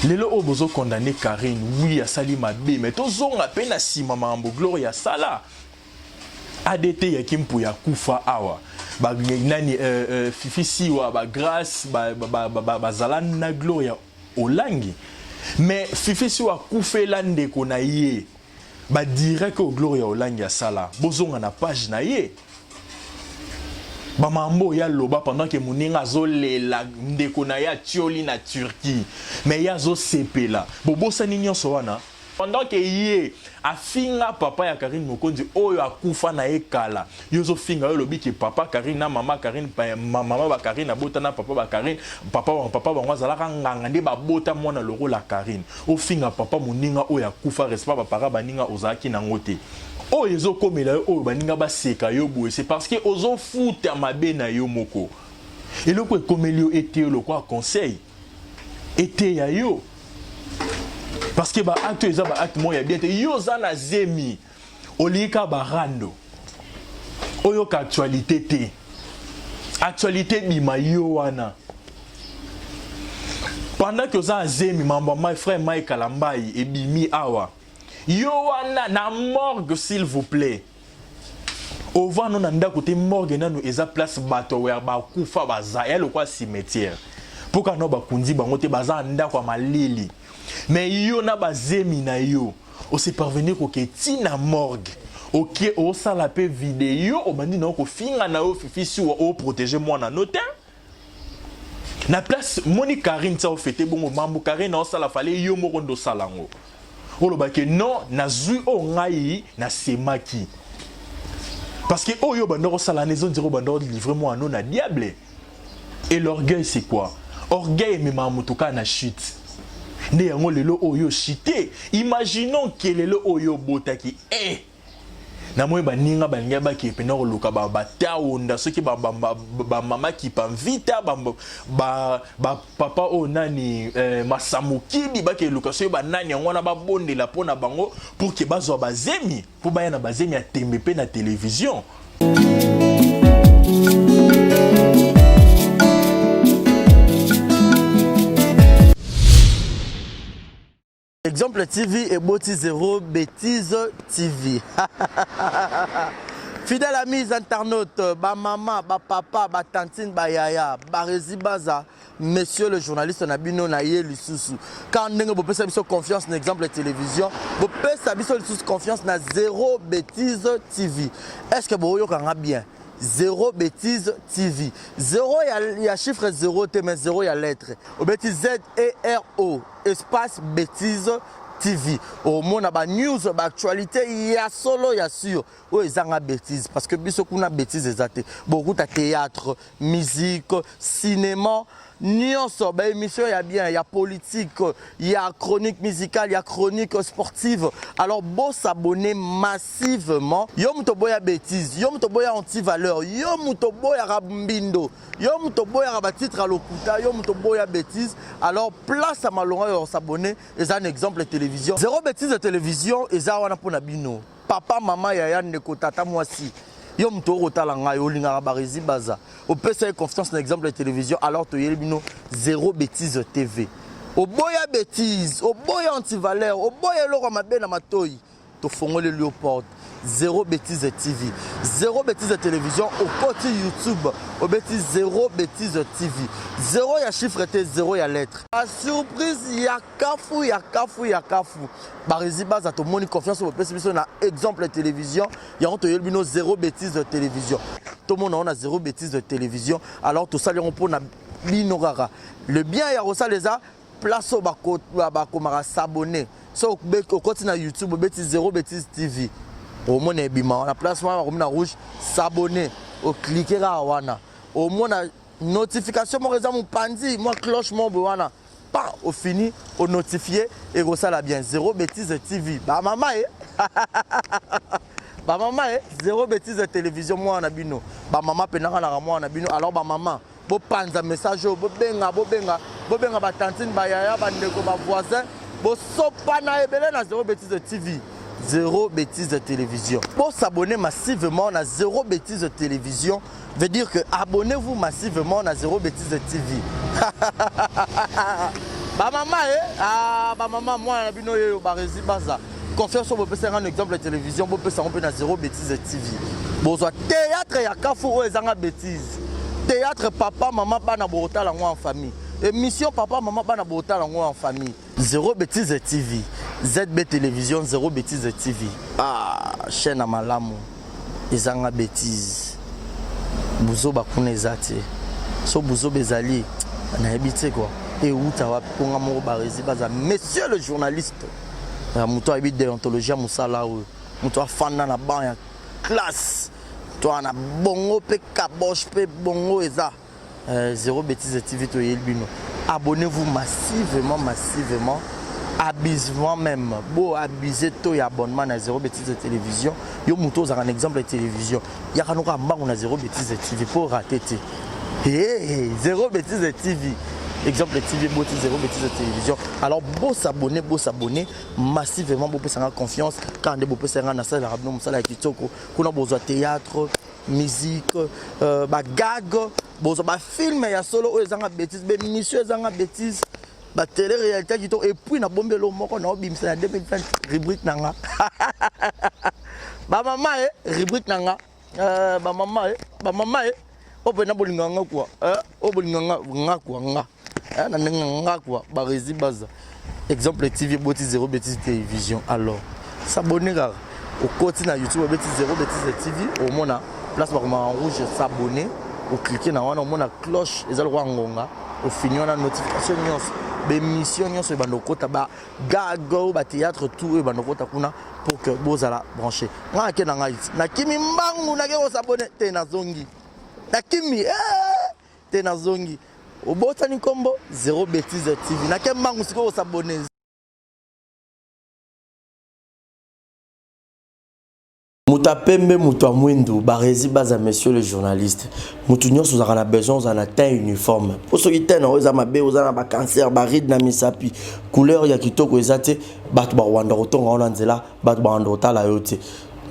Lelo oyo bozo condamner Carine, oui asali mabe mais tozonga pe na sima makambo Gloria asala. ADT ya Kimpuya akufa awa. Ba nani euh, euh, Fifi Siwa, ba Grace, ba ba ba, ba, bazala na Gloria Olangi. Mais Fifi Siwa akufela ndeko na ye. Ba direct oyo Gloria Olangi asala, bozonga na page na ye. Ba mambo oyo aloba pendant que moninga azolela ndeko na ye atioli na Turquie, mais ye azosepela. Bobosani nyonso wana? Pendant que ye afinga papa ya Carine Mokonzi oyo akufa na ye kala, yo ozofinga ye olobi ke papa Carine na mama Carine, mama ba Carine abota na papa ba Carine, papa papa bango azalaka nganga nde babota mwana lokola Carine. Ofinga papa moninga oyo akufa respect ba parents baninga ozalaki nango te. Oyo ezokomela yo oyo baninga baseka yo boye c'est parce que ozofuta mabe na yo moko. Eloko ekomeli yo eteyo lokola conseil. Eteya yo. Parce que ba acte eza ba acte moko ya bien te. Yo oza na zemi. Olingi kaka ba rando. Oyoka actualité te. Actualité bima yo wana. Pendant que oza na zemi mambo ya frère Mike Kalambayi ebimi awa. Yo wana na morgue s'il vous plaît. Ovanda na ndako te morgue nanu eza place bato ya bakufa baza ya lokola cimetière. Mpoka no bakundi bango te baza na ndako ya malili. Mais yo na bazemi na yo ose parvenir koke ti na morgue. Oke osala pe video obandi na yo kofinga na yo Fifi Siwa o protéger mwana no te. Na place moni Carine tia ofete bongo mambo Carine osala fallait yo moko nde osala yango. Oloba ke non nazui oyo ngai nasemaki. Parce que oyo banda kosala na ezo ndire banda livrer mwana no na diable. Et l'orgueil c'est quoi? Orgueil ememaka moto kaka na chute. Nde yango lelo oyo chute. Imaginons que lelo oyo obotaki eh namoni baninga balingi bakee mpena koluka bataonda soki bamama kipa mvita bapapa oyo nani eh, masamukidi bakee luka soki banani yango wana babondela mpo na bango pour ke bazwa bazemi mpo baya na bazemi ya tembe mpe na televizio. Exemple TV eboti zero betise TV. Fidèle amis internautes, ba maman, ba papa, ba tantine, ba yaya, ba resi baza, monsieur le journaliste na bino na ye lisusu. Quand ndenge bopesa biso confiance na exemple télévision, bopesa biso lisusu confiance na zero betise TV. Est-ce que boyoka nga bien? Zero betise TV. Zero ya, ya chiffre zero te mais zero ya lettre. Obeti Z E R O espace betise TV. Omona ba news, ba actualité ya solo ya sur. Oyo ezanga betise parce que biso kuna betise eza te. Bokuta théâtre, musique, cinéma, nyonso ba émission ya bien, ya politique, ya chronique musicale, ya chronique sportive. Alors bo s'abonner massivement. Yo moto boya bêtise, yo moto boya anti-valeur, yo moto boya mbindo. Yo moto oboyaka ba titre ya lokuta, yo moto oboya bêtise, alors place ya malonga yo s'abonner eza un exemple ya télévision. Zero bêtise ya télévision eza wana mpo na bino. Papa, mama, yaya, ndeko, tata, mwasi. Yo moto okotala ngai olingaka Barezi Baza. Opesa ye confiance na exemple ya télévision, alors toyeli bino Zero bêtise TV. Oboya bêtise, oboya antivaleur, oboya eloko ya mabe na matoyi. Tofongoleli yo porte. Zero betise TV. Zero betise télévision okoti YouTube obeti zero betise TV. Zero ya chiffre te, zero ya lettre. Ba surprise ya kafu ya kafu ya kafu. Barezi Baza tomoni confiance bopesi biso na exemple télévision yango toyeli bino zero betise télévision. Tomona na zero betise télévision alors tosali yango mpona bino kaka. Le bien ya kosala eza place oyo bakomaka s'abonner so okoti na youtube obeti zero betise tv omona ebima wana place wana bakomi na rouge s'abonner oklike kaka wana omona notification moko eza mopanzi mwa cloche moko boye wana pa ofini onotifie ekosala bien zero betise tv bamama e bamama e zero betise télévision mwana na bino bamama mpenaka naka mwana na bino alors bamama Bopanza message oyo, bobenga, bobenga, bobenga ba tantine, ba yaya, ba ndeko, ba voisin, bosopana ebele na Zero Betise TV. Zero Betise Télévision. Pour s'abonner massivement na Zero Betise Télévision, veut dire que abonnez-vous massivement na Zero Betise TV. Bamama e ah, bamama mwana na bino yeyo baresi baza confiance oyo bopesa nga na exemple ya télévision, bopesa yango mpe na Zero Bétise TV. Bozwa théâtre ya kafu oyo ezanga bétise, théâtre papa mama bana bokotala yango en famille, émission papa mama bana bokotala yango en famille. Zero Bétise TV, ZB Télévision, Zero Bétise TV, ah, chaîne ya malamu ezanga bétise. Buzoba kuna eza te. So buzoba ezali, nayebi te kua euta wapi. Mponga moko Baresi baza, monsieur le journaliste ya moto ayebi déontologie ya mosala oyo, moto afanda na banc ya classe to na bongo mpe kaboche mpe bongo eza Zéro Bêtise TV. Toyeli bino, abonnez-vous massivement, massivement, abusivement même. Bo abuse to ya abonnement na Zéro Bêtise Télévision. Yo moto ozalaka na Exemple ya Télévision, yaka noka mbangu na Zéro Bêtise TV mpo rate te. Hey, Zéro Bêtise TV, Exemple TV boti Zéro Bêtise Télévision. Alors bosabonner, bosabonner massivement, bopesanga confiance kaka nde bopesanga, nasalelaka bino mosala ya kitoko. Kuna bozwa théâtre, musique, bagag, bozwa bafilm ya solo oyo ezanga bêtise, bémission ezanga bêtise, batélé réalité kitoko. Et puis nabombelo moko naobimisa na 2020, rubrique na nga bamama e, rubrique na nga bamama e, bamama e oyo mpena bolinga nga kua, oyo bolinga nga nga kua nga na ndenge nga kua Baresi baza Exemple TV eboti Zéro Bêtise Télévision. Alors s'abonner kaka, okoti na YouTube, obeti Zéro Bêtise TV, omona place bakoma en rouge "s'abonner", oclique na wana, omona cloche eza lokola ngonga, ofini wana, notification nyonso, bémission nyonso ebanda okota, bagag oyo, bathéâtre, tout oyo ebanda okota kuna pour que bozala branché. Ngai ake na ngai, nakimi mbangu, nake kos'abonner te, nazongi, nakimi te, nazongi. Obotani nkombo Zéro Bêtise TV, nake mbangu sikoyo kos'abonner. Moto apembe, moto ya mwindu, Baresi baza, monsieur le journaliste. Moto nyonso ozalaka na besoin ozala na teint uniforme, mpo soki teint na oyo eza mabe, oza na bacancer, baride na misapi, couleur ya kitoko eza te, bato bakowanda kotonga yo na nzela, bato bakowanda kotala yo te.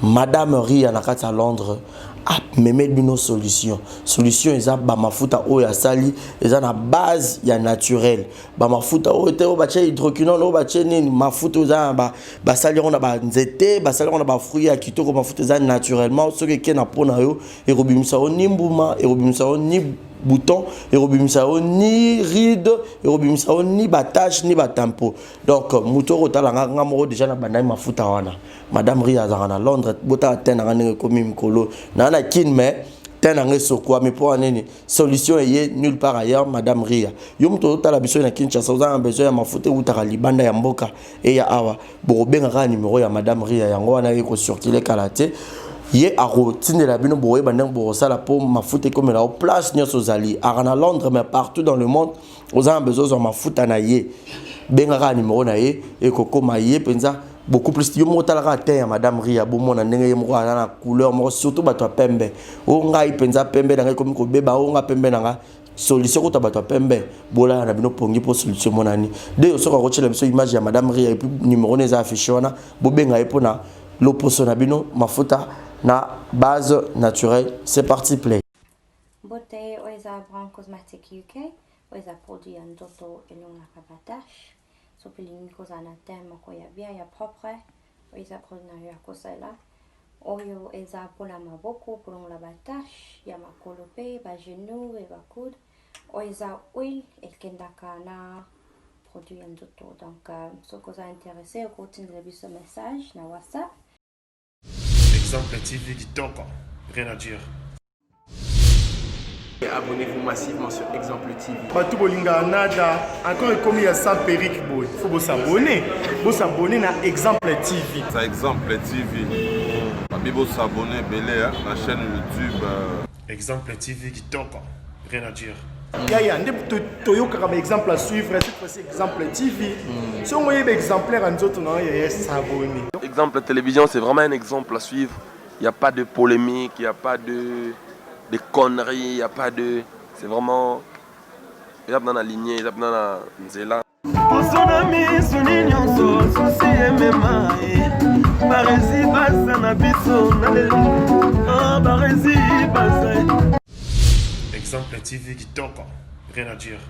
Madame Ria na kati ya Londres amemeli bino solution. Solution eza bamafuta oyo asali, eza na base ya naturel. Bamafuta oyo te oyo batie hydroquinone, oyo batie nini. Mafuta oyo eza na basali yango na banzete, basali yango na bafruit ya kitoko. Mafuta eza naturellement. Soki eke na mpo na yo, ekobimisa yo ni mbuma, ekobimisa yo ni bouton, ekobimisa yo ni ride, ekobimisa yo ni batache, ni batampo. Donc moto oyo kotala nga, nga moko déjà na bandaki mafuta wana. Madame Ria azalaka na Londres. Botala te nanga ndenge ekomi mikolo naa na Kine, mais te nanga esokwami. Mpo ya nini? Solution eye nulle part ailleurs, madame Ria. Yo moto ozotala biso na Kinshasa, oza na besoin ya mafuta eutaka libanda ya mboka eya awa, bokobenga kaka numero ya madame Ria, yango wana ekocirculer kala te. Ye akotindela bino, bokoyeba ndenge bokosala mpo mafuta ekomela yo place nyonso ozali. Aka na Londres, mais partout dans le monde, oza na besoin ozwa mafuta na ye, benga kaka numero na ye, ekokoma ye mpenza beaucoup plus. Yo moko otalaka te ya madame Ria, bomona ndenge ye moko aza na couleur moko. Surtout bato ya pembe oyo, ngai mpenza pembe na ngai ekomi kobeba, oyo nga pembe na nga. Solution kuta bato ya pembe, bolala na bino pongi mpo solution emonani de. Soki akotiela biso image ya madame Ria et puis numéro na eza affiché wana, bobenga ye mpona loposo na bino, mafuta na base naturelle. C'est parti, play. Mbote, oyo eza Brown Cosmetic UK. Oyo eza produit ya nzoto elongaka batache. Soki olingi kozala na teint moko ya bien, ya propre, oyo eza produit na yo ya kosalela. Oyo eza mpona maboko, kolongola batache ya makolo mpe bagenou e bacoude. Oyo eza huile ekendaka na produit ya nzoto. Donc soki oza intéressé, okotindela biso message na WhatsApp. Exemple TV kitoko, rien à dire. Abonnez-vous massivement sur Exemple TV. Bato bolingaka nada encore ekomi ya sans perruque boye, faut bos'abonner, bos'abonner na Exemple TV. Ça, Exemple TV. Babi bos'abonner ebele na chaîne YouTube. Exemple TV kitoko, rien à dire. Yaya nde toyokaka baexemple à suivre, cette fois-ci Exemple TV. Songo oyeba exemplaire ya nzoto na yo, yaya, s'abonner. Exemple Télévision, c'est vraiment un exemple à suivre. Il n'y a pas de polémique, il n'y a pas de conneries, il n'y a pas de. C'est vraiment. Il y a dans la lignée, il y a dans la nzela. Poso na miso ni nyonso susi emema ye Baresi baza na biso na lelo. Ah, Baresi baza. Exemple TV kitoko, rien à dire.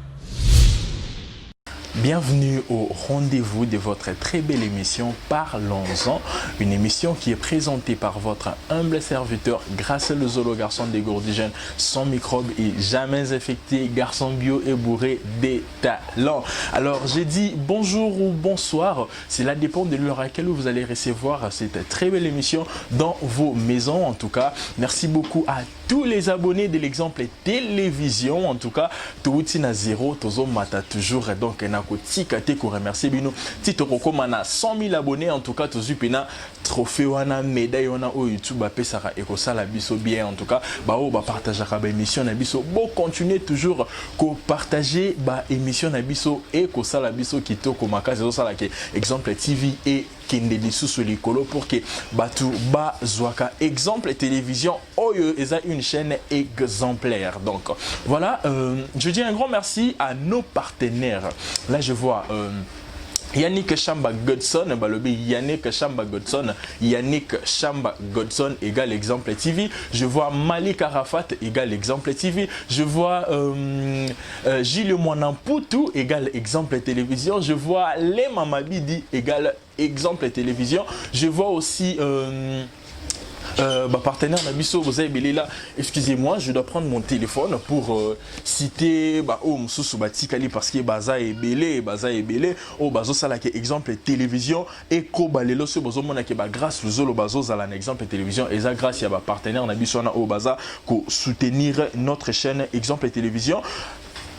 Bienvenue au rendez-vous de votre très belle émission Parlons-en, une émission qui est présentée par votre humble serviteur Grâce le Zolo, garçon dégourdi jeune, sans microbes et jamais infecté, garçon bio et bourré des talents. Alors j'ai dit bonjour ou bonsoir, cela dépend de l'heure à laquelle vous allez recevoir cette très belle émission dans vos maisons. En tout cas, merci beaucoup à tous les abonnés de l'exemple télévision. En tout cas, touti na zéro, tozo mata toujours. Donc, nakotika te ko remercier bino. Ti tokokoma na 100 000 abonnés. En tout cas, tozu pena trophée wana, médaille wana oyo YouTube apesaka ekosala biso bien. En tout cas, ba oyo ba partageaka ba émission na biso. Bo continuer toujours ko partager ba émission na biso et kosala biso kitoko makasi ezosala ke exemple TV ekende lisusu likolo pour que bato bazwaka exemple télévision oyo eza une chaîne exemplaire. Donc voilà, je dis un grand merci à nos partenaires. Là je vois Yannick Chamba Godson, balobi Yannick Chamba Godson, Yannick Chamba Godson égale exemple TV. Je vois Malik Arafat égale exemple TV. Je vois Gilles Mwanamputu égale exemple télévision. Je vois Lema Mabidi égale exemple télévision. Je vois aussi bah, partenaire na biso boza ebele là. Excusez-moi, je dois prendre mon téléphone pour citer bah oyo mosusu batikali parce que baza ebele, baza ebele oyo bazosalaka exemple télévision ekoba lelo. Soki bozomona ke bagrâce Luzolo bazozala na exemple télévision, eza grâce ya bapartenaire na biso wana oyo baza kosoutenir notre chaîne exemple télévision.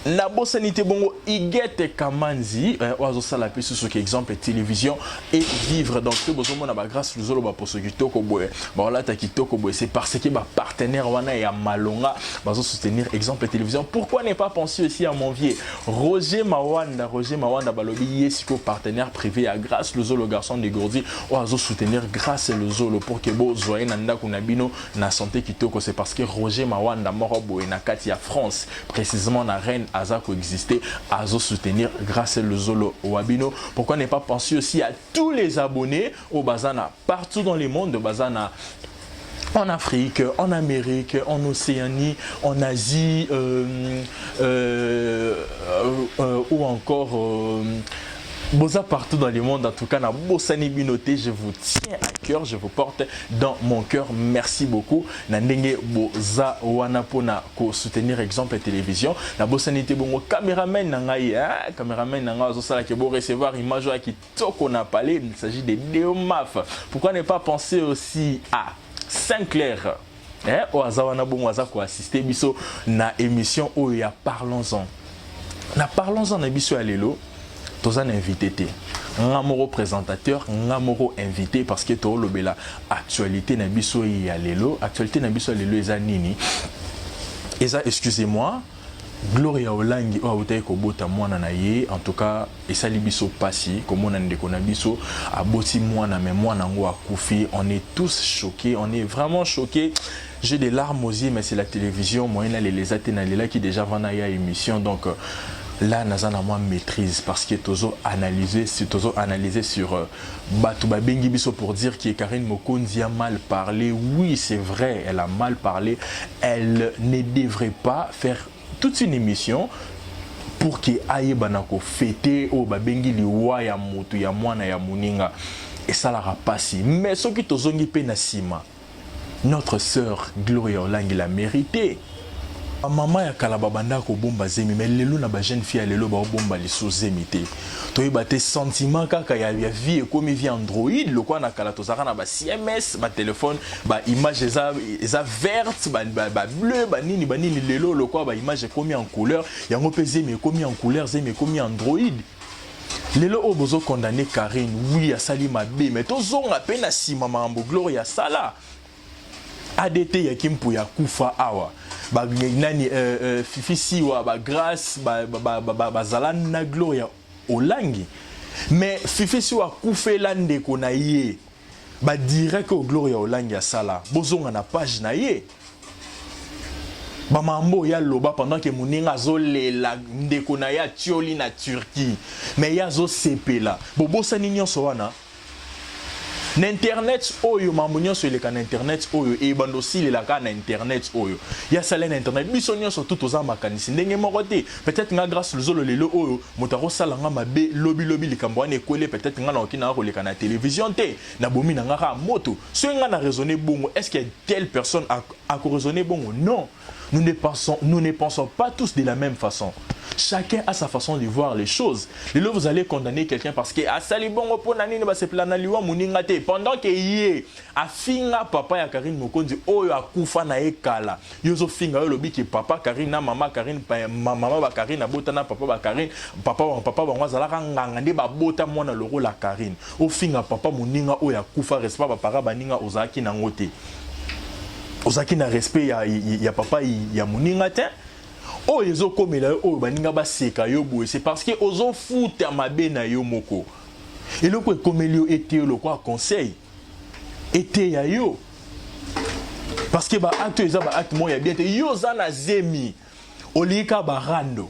Nabosani te bongo Igete Kamanzi oyo azosala mpe susu ke exemple télévision et vivre. Donc mpe bozomona bagrâce Luzolo baposo kitoko boye, baolata kitoko boye, c'est parce que bapartenaire wana ya malonga bazosoutenir exemple télévision. Pourquoi ne pas penser aussi à mon vieux Roger Mawanda? Roger Mawanda, balobi ye siko partenaire privé ya Grâce Luzolo, garçon dégourdi, oyo azosoutenir Grâce Luzolo pour ke bozwa ye na ndako na bino na santé kitoko. C'est parce que Roger Mawanda moko boye na kati ya France, précisément na Rennes, aza koexister, azo soutenir Grâce Luzolo wa bino. Pourquoi ne pas penser aussi à tous les abonnés oyo baza na partout dans le monde, baza na en Afrique, en Amérique, en Océanie, en Asie, ou encore boza partout dans le monde. En tout cas, na bosani bino te, je vous tiens à cœur, je vous porte dans mon cœur. Merci beaucoup. Na ndenge boza wana pona ko soutenir exemple télévision. Na bosani te bongo caméraman na ngai, hein, cameraman na ngai azosala ke bo recevoir image ya kitoko na palais. Il s'agit de Deomaf. Pourquoi ne pas penser aussi à Sinclair, hein, oyo aza wana bongo aza koassister biso na émission oyo ya Parlons-en. Na Parlons-en na biso ya lelo, toza na invité te, nga moko présentateur, nga moko invité, parce que toolobela actualité na biso ya lelo. Actualité na biso ya lelo eza nini? Eza, excusez-moi, Gloria Olangi oyo autaki kobota mwana na ye. En tout cas, esali biso mpasi komona ndeko na biso aboti mwana, mais mwana yango akufi. On est tous choqués, on est vraiment choqués. J'ai des larmes aux yeux, mais c'est la télévision, moyen nalela eza te. Nalelaki déjà vana ya émission. Donc là naza na mwa maîtrise parce que tozo analyser, tozo analyser sur bato babengi biso pour dire que Karine Mokonzi a mal parlé. Oui, c'est vrai, elle a mal parlé. Elle ne devrait pas faire toute une émission pour que ayebana kofêter oyo babengi liwa ya moto, ya mwana ya moninga. Esalaka pasi, mais soki tozongi mpe na nsima, notre sœur Gloria Olangi l'a mérité. Bamama ya kala babanda kobomba zemi, mais lelo na bajeune fille ya lelo baobomba lisusu zemi te. Toyeba te, sentiment kaka ya vie ekomi vie android. Lokola na kala tozalaka na ba CMS, batelefone, baimage eza verte, bableu, banini banini. Lelo lokola baimage ekomi en couleur, yango mpe zemi ekomi en couleur, zemi ekomi android. Lelo oyo bozokondane Karine, oui, asali mabe, mais tozonga mpe na nsima makambo Gloria asala. Adt yaki mpo ya kufa awa, ba, nani, Fifi Siwa, bagrâce bazala ba, ba, ba, ba na Gloria Olangi, mais Fifi Siwa akufela ndeko na ye, badirect oyo Gloria Olangi asala. Bozonga na page na ye, bamambo oyo aloba pendant ke moninga azolela ndeko na ye atioli na Turquie, mais ye azosepela. Bobosani nyonso wana. Na internet oyo mambo nyonso eleka na internet oyo ebanda osilela kaka na internet oyo ya sala na internet. Biso nyonso tu toza makanisi ndenge moko te. Peut-être nga Grace Luzolo lelo oyo moto akosala nga mabe lobi lobi likambo wana ekwele, peut-être nga nakoki nanga koleka na télévision te, nabomi na nga kaka moto. Soki nga na raisonner bongo, est-ce que telle personne ako raisonner bongo? Non. Nous ne pensons pas tous de la même façon. Chacun a sa façon de voir les choses. Lelo vous allez condamner quelqu'un parce que asali bongo pona nini, basepela na liwa moninga te, pendant que ye afinga papa ya Karine Mokonzi oyo akufa na ye kala. Yo ozofinga, yo olobi ke papa Karine na mama Karine, mama ba Karine abota na papa ba Karine, papa bango azalaka nganga nde babota mwana lokola Karine. Ofinga papa moninga oyo akufa, respect bapara baninga ozalaki nango te, ozalaki na respect ya papa ya moninga te. Oyo ezokomela yo oyo baninga baseka yo boye, c'est parce que ozofuta mabe na yo moko. Eloko ekomeli yo ete yo lokwa conseil eteya yo, parce que baacte oyo eza baacte moko ya bien te. Yo oza na zemi, olingi kaka barando,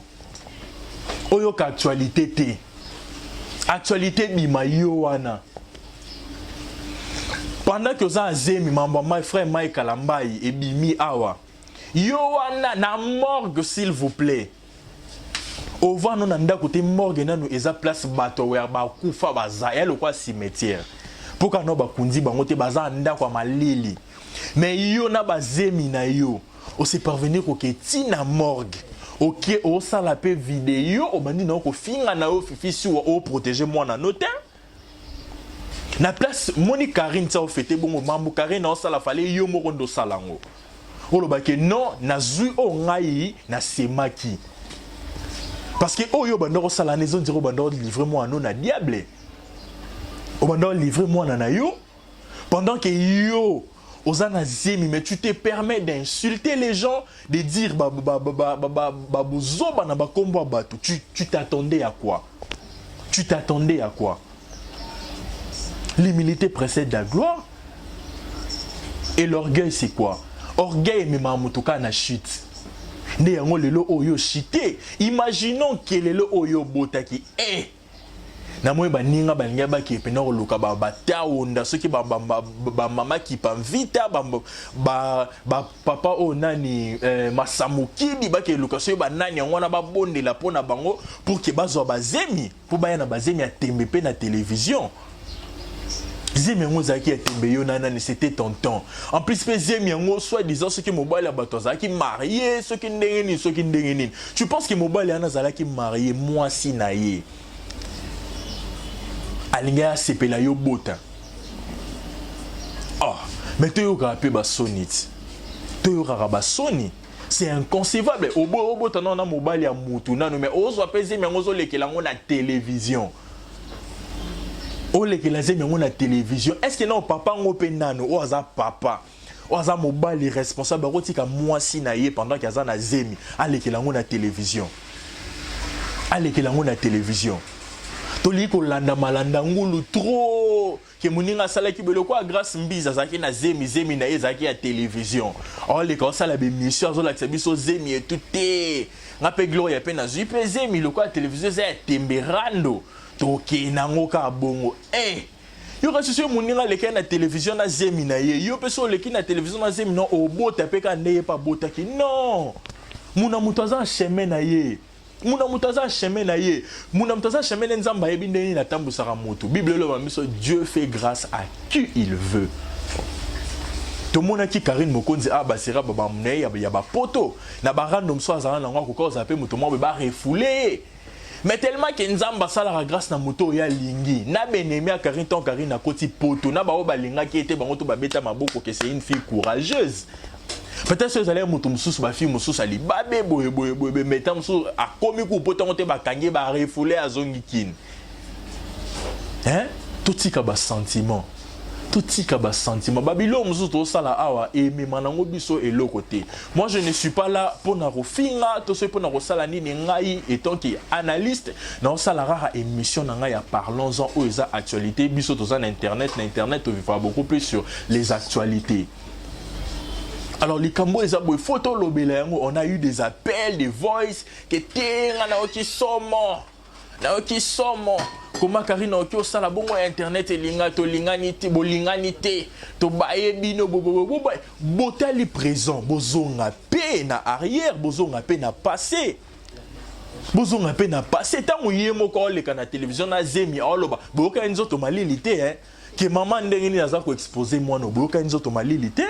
oyoka actualité te, actualité bima yo wana pendant que oza na zemi. Mambo ya frère Mike Kalambai ebimi awa, yo wana na morgue. S'il vous plaît, ovanda na ndako te. Morgue nanu eza place bato ya bakufa baza, ya lokwa cimetière, mpo kaka no bakundi bango te, baza na ndako ya malili. Mais yo na bazemi na yo ose parvenir koke ntina morgue, oke osala mpe video, obandi na yo kofinga na yo Fifi Siwa, oprotéger mwana no te. Na place moni Karine tia ofete bongo mambo Karine aosala, fale yo moko nde osala yango, olobaki non, nazwi oyo ngai nasemaki, parce que oyo obanda kosala wana ezondira obanda olivrer mwana no na diable, obanda olivrer mwana na yo pendant que yo oza na zemi. Mais tu te permets d'insulter les gens, de dire babozoba na bakombo ya bato. Tu t'attendais à quoi? Tu t'attendais à quoi? L'humilité précède la gloire. Et l'orgueil, c'est quoi? Orgueil ememaka moto kaka na chute. Nde yango lelo oyo chute. Imaginons ke lelo oyo obotaki eh namoni baninga balingi bakee mpena koluka bataonda, soki bamama kipa mvita, bapapa oyo nani masamukidi, bakeluka soki banani yango wana, babondela mpo na bango pour ke bazwa bazemi, mpo baya na bazemi ya tembe mpe na télévision. Zemi yango ezalaki ya tembe, yo na nani? C'était tonton. En plus mpe zemi yango, soit disant soki mobali ya bato azalaki marié, soki ndenge nini, soki ndenge nini, tu penses que mobali wana azalaki marié, mwasi na ye alingi asepela yo bota? Oh, mais toyokaka mpe basoni ti, toyokaka basoni. C'est inconcevable. Obota nano na mobali ya mutu nano, mais ozwa mpe zemi yango, ozolekela yango na télévision, olekela zemi yango na télévision. Est ce que nano papa yango mpe nano oyo aza papa, oyo aza mobali responsable, akotika mwasi na ye pendant ke aza na zemi, alekela yango na télévision, alekela yango na télévision? Tolingi kolanda malanda ngulu trop ke moninga asalaki boye. Lokola Grâce Mbizi azalaki na zemi, zemi na ye ezalaki ya télévision, aoleka osala bémission, azolakisa biso zemi etu te. Nga mpe Gloria mpe nazwi mpe zemi, lokola télévision eza ya tembe, rando tokende yango kaka bongo. Eh, yo kasi soki moninga aleki na télévision na zemi na ye, yo mpe so oleki na télévision na zemi, non, obota mpe kaka nde ye mpe abotaki. Non, muna moto aza na chemin na ye, muna moto aza chemin na ye, muna moto aza chemin na Nzambe. Ayebi ndenge nini atambwisaka moto. Bible eloba biso: Dieu fait grâce à qui il veut. Tomonaki Karine Mokonzi awa, basera babamuna ye ya bapoto na barando mosusu azala nango, akoka kozala mpe moto moko boye barefouler ye. Mais tellement ke Nzambe asalaka grâce na moto oyo alingi, na benemi ya Karine, ntango Karine akoti poto, na baoyo balingaki ye te, bango to babeta maboko ke c'est une fille courageuse. Peut-être soki ezalaki moto mosusu, bafille mosusu alibabe boye boye boye, mais ntango mosusu akomi ku po ntango te, bakangi ye, barefouler, azongi kini. Hein, totika basentiment, totika basentiment. Babiloko mosusu tozosala awa emema nango biso eloko te. Moi, je ne suis pas là mpona kofinga to soki mpona kosala nini. Ngai étant que analyste, naosala kaka émission na ngai ya Parlons-en, oyo eza actualité. Biso toza na internet, na internet tovivra beaucoup plus sur les actualités. Alors likambo eza boye, faut tolobela yango. On a eu des appels, des voices ke te, nga nayoki somo, nayoki somo. Koma Karine oki osala bongo internet elinga tolingani te bolingani te tobaye bino bobobobo botali présent bozonga pe na arrière bozonga pe na passé bozonga pe na passé ntango ye moko aoleka na télévision na zemi aoloba boyokani nzoto malili te eh? ke mama ndenge nini aza koexpose mwana boyokani nzoto malili te.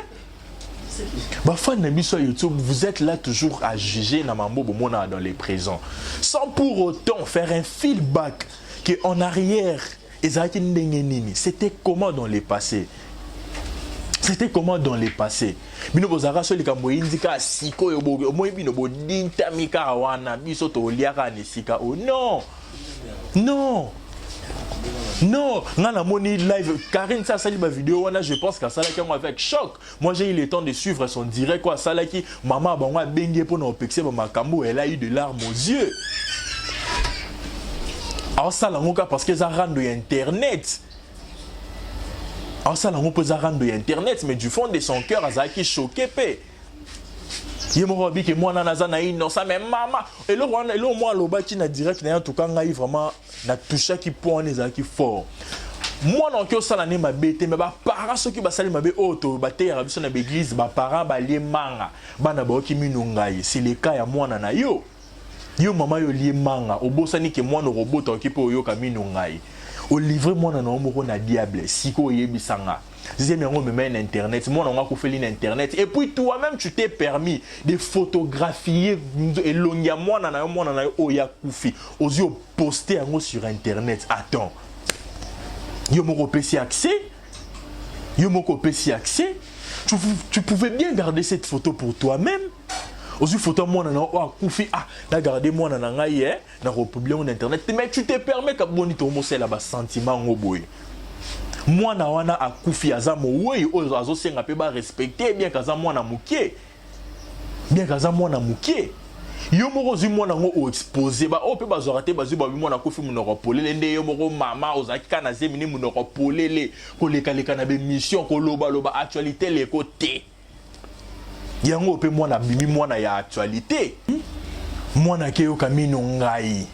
Bafans na biso ya YouTube, vous êtes là toujours à juger na mambo bomona dans les présents sans pour autant faire un feedback que en arrière ezalaki ndenge nini, c'était comment dans le passé, c'était comment dans le passé. Bino bozalaka so likambo eyindi kaka sikoyo, omoi bino bodintami kaka wana, biso toliaka na esika oyo. Non, non, non, nga namoni live Karine sa asali ba vidéo wana, je pense qu'asalaki yango avec choc. Moi, j'ai eu le temps de suivre son direct quoi, asalaki mama bango abengi ye mpona opekisa bamakambo, elle a eu de larmes aux yeux. Aosala yango kaka parce que eza rando ya internet, aosala yango mpo eza rando ya internet, mais du fond de son cœur azalaki choqué. Mpe ye moko abiki mwana naza na innocent, mais mama eloko wana, eloko mwa alobaki na direct na ye, en tout cas ngai vraiment natouchaki point wana, ezalaki fort. Mwana oki osala nde mabe te, mais baparent soki basali mabe, oyo to bateyaka biso na baeglise, baparent balie manga, bana bayoki mino ngai. C'est le cas ya mwana na yo. Yo mama, yo olie manga, obosani ke mwana okobota oki mpe oyoka mino ngai. Olivre mwana na yo moko na diable. Sikoyo oyebisanga, zemi yango omema ye na internet, mwana yango akufeli na internet, et puis toi-même tu t'es permis de photographier elongi ya mwana na yo, mwana na yo oyo akufi, ozwi oposte yango sur internet. Attends, yo moko opesi accès, yo moko opesi accès. Tu pouvais bien garder cette photo pour toi-même. Ozwi photo ya mwana na yo oyo akufi, ah, na garde mwana na ngai ye na kopublie yango na internet, mais tu te permets ka boni tokomosala basentiment yango boye? Mwana wana akufi, aza mowei oyo azosenga mpe barespecte, bien ke aza mwana moke, bien ke aza mwana moke. Yo moko ozwi mwana yango oexpose, baoyo mpe bazwaka te, bazwi babi mwana akufi monoko polele. Nde yo moko mama ozalaki kaka na zemi nde monoko polele, kolekaleka na bemission, kolobaloba actualité leko te. Yango mpe mwana abimi mwana ya actualité, mwana akeyoka mino ngai.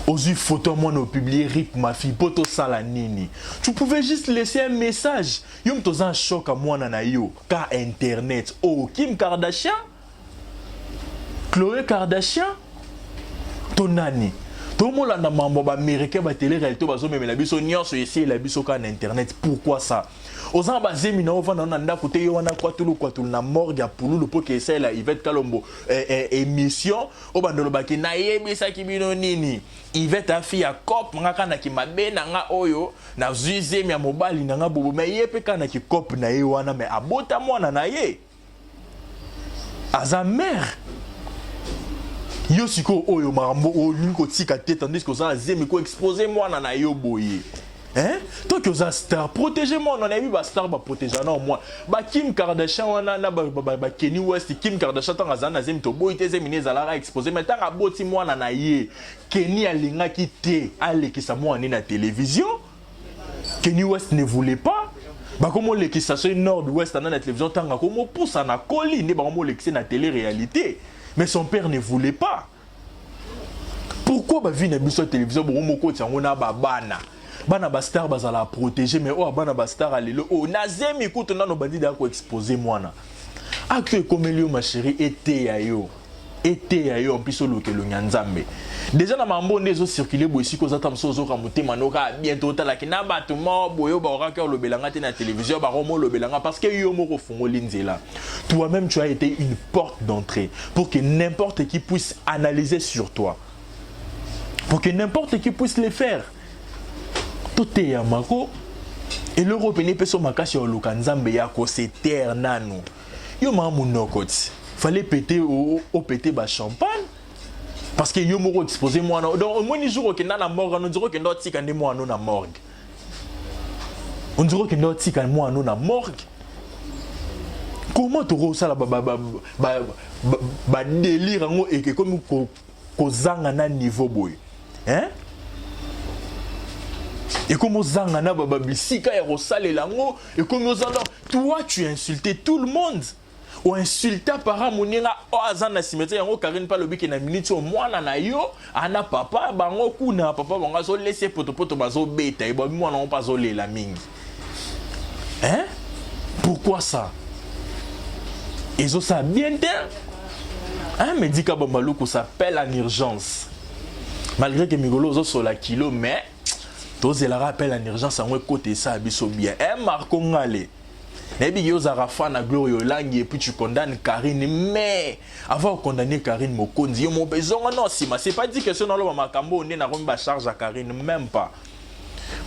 Ozwi photo ya mwana, opublie, rip ma fille, mpo tosala nini? Tu pouvais juste laisser un message. Yo moto oza choc ya mwana na yo ka internet. Oh, Kim Kardashian, Chloé Kardashian to nani, tomolanda mambo ya baaméricain, batele réalité bazomemela biso nyonso, eseyela biso kaka na internet. Pourquoi ça? Oza na bazemi na ovanda na ndako te, yo wana kwatulu kwatulu na morgue ya pululu mpo ke esalela Yvette Kalombo eh, eh, émission oyo bando olobaki nayebisaki bino nini. Yvette afi ya cop nga kaka naki mabe na nga oyo nazwi zemi ya mobali na nga bobo, mais ye mpe kaka naki cop na ye wana, mais abota mwana na ye, aza mare. Yo sikoyo oyo makambo olingi kotika te, tandis que oza na zemi, koexpose mwana na yo boye, hein? Toki oza star, protege mwana. Nayebi bastar baprotege na mwana, bakim Kardashian wana na baKenny West. Kim Kardashian ntango azala na zemi, toboyi te zemi ne ezalaka expose, mais ntango aboti mwana na ye, Kenny alingaki te alekisa mwana ne na télévision. Kenny West ne voulait pas bakomolekisa soki Nord West anda na télévision. Ntango akomopusa na koli nde bakomolekisa na télé réalité, mais son père ne voulait pas. Pourquoi bavi na biso ya télévision bokomokotisa yango na babana? Bana bastar bazala protégé, mais oyo bana bastar alelo oyo nazemi kutu nano bandidi ya koexpose mwana. Acte ekomeli yo, ma chérie, eteya yo, eteya yo mpisi oluka elongi ya Nzambe. Deja na mambo nde ezocircule boye, esika oza ta mosusu ozoka motema noka bientôt otalaki na bato moko boye oyo bakokaki olobelanga te na télévision, bakoma olobelanga parce que yo moko ofungoli nzela. Toi-même, tu as été une porte d'entrée pour que n'importe qui puisse analyser sur toi, pour que n'importe qui puisse le faire. Toteyamako eloko pene epesa makasi ya oluka Nzambe ya kose taire nanu. Yo mama monoko ti fallait péter, opéter ba champagne parce que yo moko exposé mwana. Donc omoni jour okenda na morgue, on dirait okenda otika nde mwana na morgue, on dirait okenda otika mwana na morgue. Comment tokosala badélire yango ekomi kozanga na niveau boye, hein? Ekomi ozanga na bisika ya kosalela yango, ekomi ozanga. Toi, tu insultais tout le monde. Oinsulta parent moninga oyo aza na cimetière yango Karine mpe alobi ke na minute oyo mwana na yo ana papa bango kuna papa bango azolesa ye potopoto bazobeta ye babi mwana yango mpe azolela mingi hein? Pourquoi ça ezosala bien te hein? Medika Bambaluku s'appelle en urgence malgré que mikolo ozosola kilo mais tozelaka appel en urgence yango ekota esala biso bien eh Marco Ngale nayebi ke ozalaka fan na Gloria Olangi et puis tu condamnes Karine mais avant okondamne Karine Mokonzi yo moko mpe zonga no nsima. C'est pas dit que soki naloba makambo oyo nde nakomi ba charge ya Karine, même pas.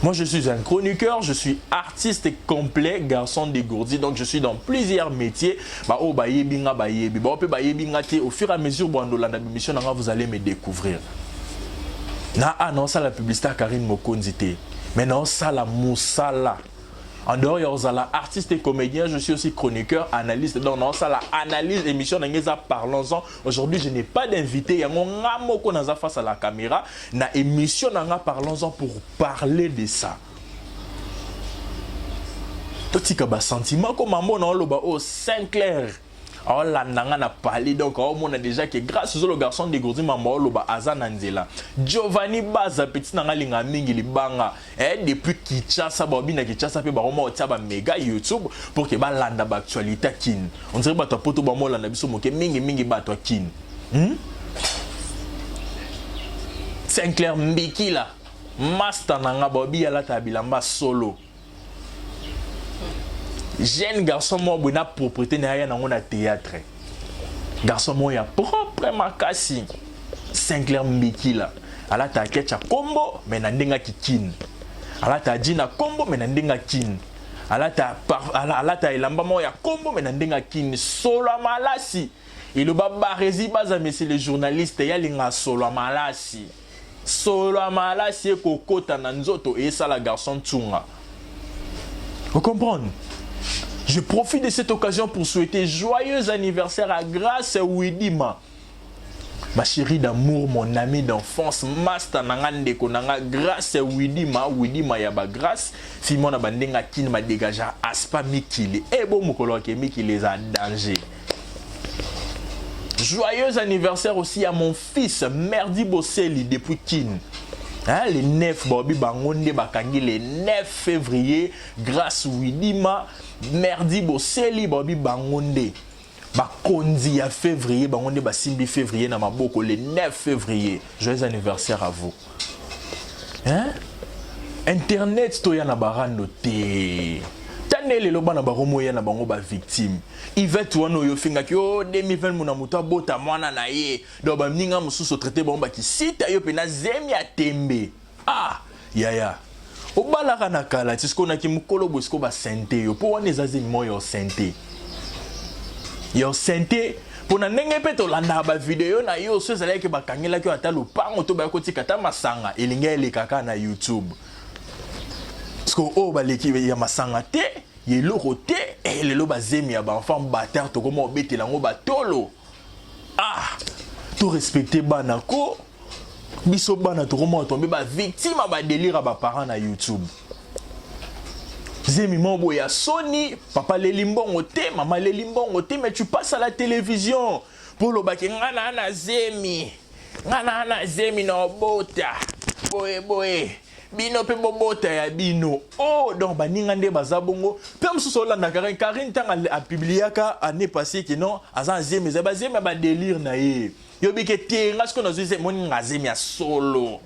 Moi, je suis un chroniqueur, je suis artiste complet, garçon dégourdi, donc je suis dans plusieurs métiers. Ba oh ba yebinga ba yebi, ba pe ba yebinga te au fur et à mesure bo ndolanda émission nanga vous allez me découvrir. Na a non ça la publicité à Karine Mokonzi te. Mais non ça la musala. En dehors ya ozala artiste et comédien, je suis aussi chroniqueur, analyste. Donc non ça la analyse émission na ngeza parlons-en. Aujourd'hui, je n'ai pas d'invité, yango nga moko naza face à la caméra na émission nanga parlons-en pour parler de ça. Totika ba sentiment ko mambo na oloba oh Sinclair aolanda nga na palais donc aomona déjà que grâce ozo le garçon dégourdi mambo aoloba aza na nzela. Giovanni Baza petit na nga linga mingi libanga eh, depuis Kinshasa baobi na Kinshasa mpe bakoma otia ba méga YouTube pour que balanda ba actualité ya Kin. On dirait bato ya poto bamolanda biso moke mingi mingi bato ya Kin. Sinclair Mbikila master na nga baobi alata bilamba solo jeune garçon moko boye na propriété na ye nango na théâtre garçon moko ya propre makasi Sinclair Mbikila alata ketch ya kombo mais na ndenge akikine alata jean na kombo mais na ndenge akine alata alata elamba moko ya kombo mais na ndenge akine solo ya malasi eloba Barezi Baza monsieur le journaliste yalinga solo ya malasi solo ya malasi ekokota na nzoto esala garçon ntunga. Vous comprenez? Je profite de cette occasion pour souhaiter joyeux anniversaire à Grâce Widima. Ma chérie d'amour, mon ami d'enfance, master nanga ndeko nanga Grâce Widima, Widima ya ba Grâce, fille mona bandenga kin ma dégager aspa mikili. Eh bon mokolo ke mikili eza danger. Joyeux anniversaire aussi à mon fils Merdi Bosseli depuis Kin. Hein, le 9 baobi bango nde bakangi le 9 février grâce Widima Merdi Bosseli baobi bango nde bakonzi ya février bango nde basimbi février na maboko le 9 février. Joyeux anniversaire à vous. Hein? Internet toya na barando te tande lelo bana bakomoya na bango bavictime Yvette wana oyo ofingaki o 2020 mona moto abota mwana na ye donc baninga mosusu otraite bango bakisita yo mpe na zemi ya tembe ah yaya obalaka na kala ti sikoyo naki mokolo boye sikoyo basente yo mpo wana eza zemi moko ya osente ya osente mpo na ndenge mpe tolandaka bavideo na yo so ezalaki bakangelaki yo ata lopango to baya kotika ata masanga elingi eleka kaka na YouTube sikoyo oyo baleki ya masanga te ya eloko te eh, lelo bazemi ya baenfant bater tokoma obetela yango batolo ah to respecte bana ko biso bana tokoma otombe bavictime ya badelire ya baparent na YouTube zemi moko boye ya soni papa leli mbongo te mama leli mbongo te mais tu passes à la télévision mpo olobaki nga na na zemi nga na na zemi na obota boye boye bino mpe bobota ya bino oh donc baninga nde baza bongo mpe mosusu olanda Karine. Karine ntango apubliaka année passée ke non aza na zemi eza bazemi ya badelire na ye yobi ke te nga sikoyo nazwi zemi moni nga zemi ya solo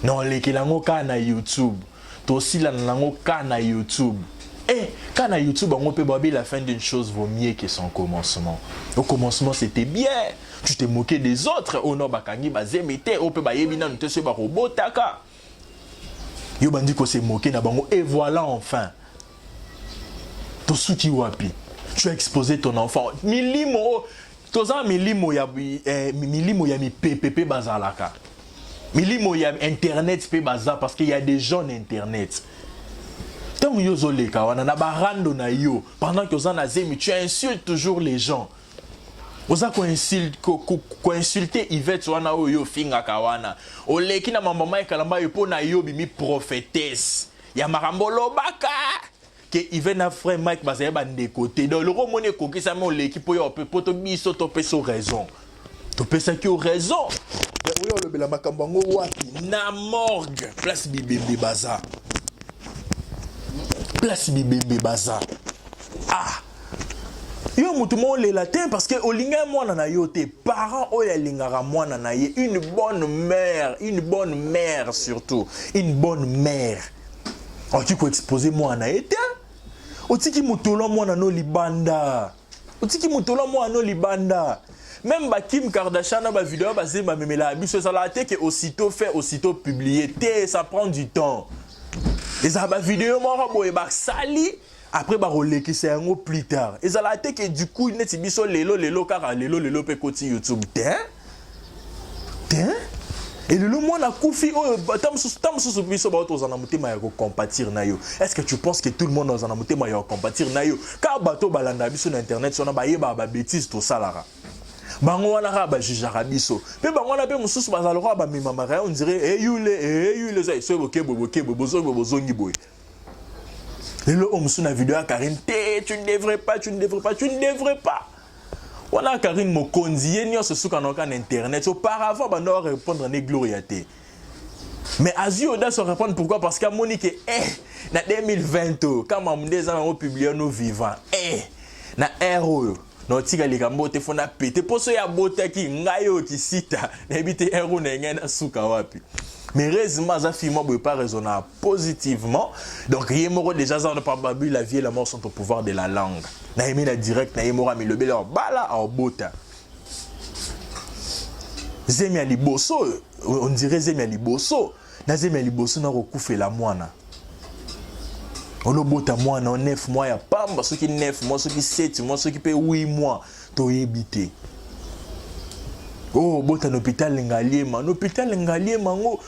na olekela yango kaka na YouTube tosilana nango kaka na YouTube eh kaka na YouTube yango mpe babi la fin d'une chose vaut mieux que son commencement. Au commencement, c'était bien, tu te moquais des autres oyo no bakangi bazemi te oyo mpe bayebi nanu te soki bakobotaka yo bandi kose moquer na bango et voilà enfin tosuki wapi? Tu as exposé ton enfant milimo oyo toza milimo ya eh, milimo ya mipepe mpe bazalaka milimo ya internet mpe baza parce que y a des gens na internet ntango yo ozoleka wana na barando na yo pendant que oza na zemi tu insultes toujours les gens oza koinsulte ko, ko, ko Yvette wana oyo yo ofingaka wana oleki na mama ekalamba yo mpo na yo bimi prophétesse ya makambo olobaka. ke Yvette na frère Mike bazali bandeko te. Donc loko omoni ekokisami, oleki mpo yo mpo to biso topesa yo raison, topesaki yo raison. Oyo olobela makambo yango wapi? Na morgue, place bibembe baza, place bibembe baza. Ah, yo motu moko olela te parce que olingai mwana na yo te. Parent oyo alingaka mwana na ye, une bonne mère, une bonne mère, surtout une bonne mère, okoki koexposer mwana na ye te. Otiki motolo mwana no libanda, otiki motolo mwana no libanda. Même bakim Kardashian na bavideo bazemba bamemelaka biso, ezalaka te ke aussitôt fait, aussitôt publié te. Ça prend du temps. Ezala bavideo moko boye basali, après bakolekisa yango plus tard. Ezalaka te ke du coup neti biso lelo lelo, kaka lelo lelo mpe ekoti YouTube te te. Elelo mwana akufi oyo, ta mosusu biso bao tozala na motema ya kocompatir na yo. Est ce que tu penses que tout le monde aza na motema ya kocompatir na yo? Kaka bato balandaka biso na internet wana, bayebaka babêtises tosalaka. Bango wana kaka bajugeaka biso mpe bango wana mpe mosusu bazala lokola bamemamaka. On dirait eyule eyule, eza soki bokebwe bokebwe, bozongi boye, bozongi boye. Lelo oyo mosusu na video ya Karine te, tu ne devrais pas, tu ne devrais pas, tu ne devrais pas. Wana Karine Mokonzi ye nyonso suka na oka na internet. Auparavant bando répondre ne Gloria te, mais azwi audace répondre. Pourquoi? Parce que amoni ke na 2020 oyo kama nde eza nango publier no vivant na aire oyo na otika likambo te, fo na pete mposo oyo abotaki ngai oyo kisita, nayebi te aire oyo na ngai nasuka wapi. Mais heureusement aza fille mwa boye pas raisonnable positivement. Donc ye moko déjà aza wana babi: la vie et la mort sont au pouvoir de la langue. Nayemi na direct na ye moko amilobeli bala aobota zemi ya liboso, on dirait zemi ya liboso na zemi ya liboso na kokufela mwana. Olobota mwana o 9 mois ya pamba, soki 9 mois, soki 7 mois, soki mpe 8 mois, toyebi te. Oyo obota na hôpital Ngaliema, na hôpital Ngaliema yango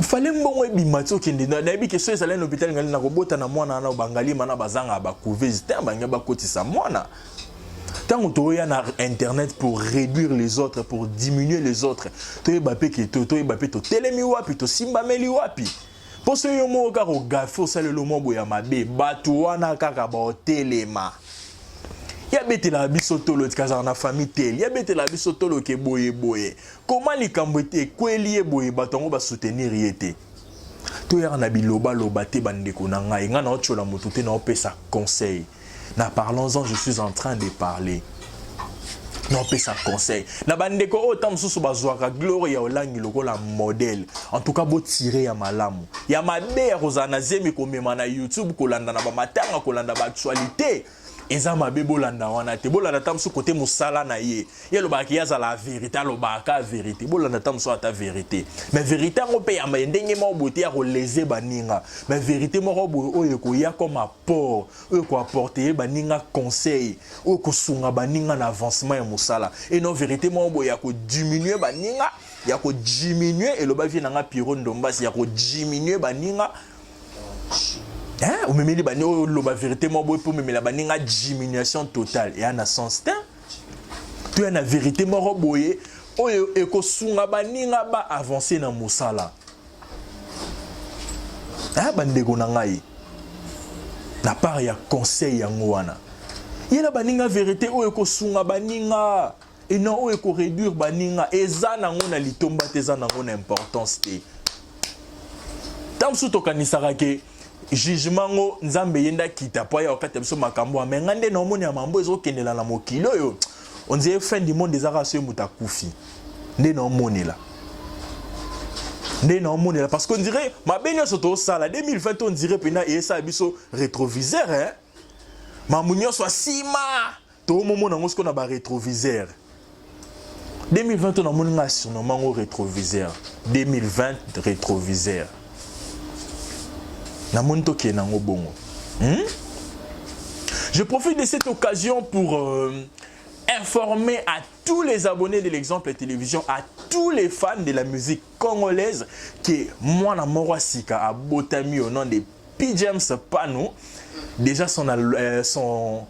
fale mbongo ebima ti okende. Nayebi ke so ezali na hôpital Ngaliema, nakobota na mwana wana, bangaliema na bazangaka bacouveuse te, bange bakotisa mwana. Ntango toya na internet pour réduire les autres, pour diminuer les autres, toyeba mpe ke toyeba mpe totelemi wapi, tosimbameli wapi. Mpo so yo moko kaka ogaffer, osaleli mwa boye ya mabe, bato wana kaka baotelema. Yabetelaka biso tolo tika azala na famille tel, yabetelaka biso tolo ke boye boye, koma likambo ete ekweli ye boye, bato yango basoutenir ye te. Toyaka na bilobaloba te, bandeko na ngai. Ngai naotiola motu te, naopesa conseil na parlons-en. Je suis en train de parler, naopesa conseil na bandeko oyo ta mosusu bazwaka Gloire ya Olangi lokola modèle. En tout cas botire ya malamu, ya mabe ya kozala na zemi, komema na YouTube, kolanda na bamatanga, kolanda baactualité, eza mabe. Bolanda wana te, bolanda ta mosusu kote mosala na ye. Ye alobaka ye azala vérité, alobaka vérité. Bolanda ta mosusu ata vérité, mais vérité yango mpe ya ndenge moko boye te ya koleze baninga, mais vérité moko boye oyo ekoya comme apport, oyo ekoapporter ye baninga conseil, oyo ekosunga baninga na avancement ya mosala, et non vérité moko boye ya kodiminuer baninga, ya kodiminuer, eloba vie nanga Piro Ndombasi, ya kodiminuer baninga. Hein, omemeli baninga oyo oloba vérité moko boye mpo omemela baninga diminution totale, eya na sens te. Toya na vérité moko boye oyo ekosunga baninga baavance na mosala. Bandeko na ngai, na part ya conseil yango wana, yela baninga vérité oyo ekosunga baninga et non oyo ekoréduire baninga. Eza nango na litomba te, eza nango na importance te. Ntango mosusu tokanisaka ke jugement ngo Nzambe ye nde akita po aya okata biso makambo, me ngai nde naomoni ya mambo ezokendela na mokili oyo, on dirait fin du monde eza kaka soki moto akufi. Nde naomonela, nde naomonela, parce qu'on dirait mabe nyonso tosala 2020, on dirait mpena eyesala biso rétroviseur, hein? Mambo nyonso asima toomomona yango sikoyo na barétroviseur. 2020 to namoni nga surnommé yango rétroviseur 2020, rétroviseur. Namoni tokende yango bongo, Je profite de cette occasion pour informer à tous les abonnés de l'Exemple Télévision, à tous les fans de la musique congolaise, que mwana moko sika abotami au nom de P. James Pano. Déjà son